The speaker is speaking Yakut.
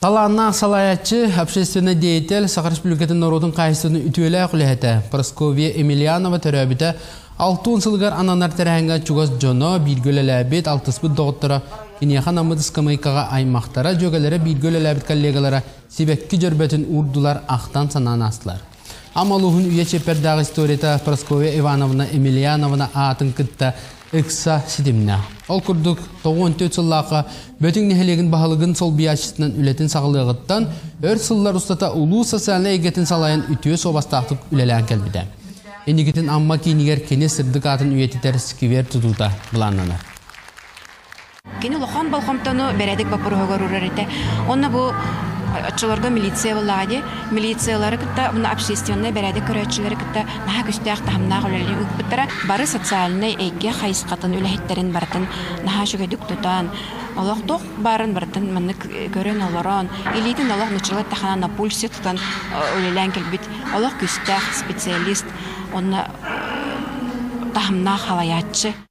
Талааннаах салайааччы, общественный деятель, Саха Республикатын норуотун хаһайыстыбатын үтүөлээх үлэһитэ Прасковья Емельянова төрөөбүтэ 60 сылыгар ананар тэрээһиҥҥэ чугас дьоно, бииргэ үлэлээбит, алтыспыт доҕотторо, киниэхэ анаммыт ыскамыайкаҕа аймахтара, дьүөгэлэрэ, бииргэ үлэлээбит коллегалара сибэкки дьөрбөтүн уурдулар, ахтан-санаан аастылар. Амма улууһун үйэ чиэппэрдээх историята Прасковья Ивановна Емельяновна аатын кытта ыкса ситимнээх. Ол курдук, 94 сыллаахха Бөтүҥ нэһилиэгин баһылыгын солбуйааччытынан үлэтин саҕалыаҕыттан өр сыллар устата улуус социальнай эйгэтин салайан үтүө суобастаахтык үлэлээн кэлбитэ. Инникитин Амма киинигэр кини сырдык аатын үйэтитэр сквер тутуута былааннанар. Кини улахан болҕомтону бэрээдэк боппуруоһугар уурар этэ. Онно бу оччолорго милиция буоллаҕа дии. Милициялары кытта уонна общественнай бэрээдэк көрөөччүлэри кытта наһаа күстээх таһымнаах үлэлии ыыппыттара. Бары социальнай эйгэ хайысхатын үлэһиттэрин барытын наһаа үчүгэйдик тутан, олох туох баарын барытын маннык көрөн олорон, илиитин олох нуччалыы эттэххинэ на пульсе тутан үлэлээн кэлбит олох күстээх специалист уонна таһымнаах халайааччы.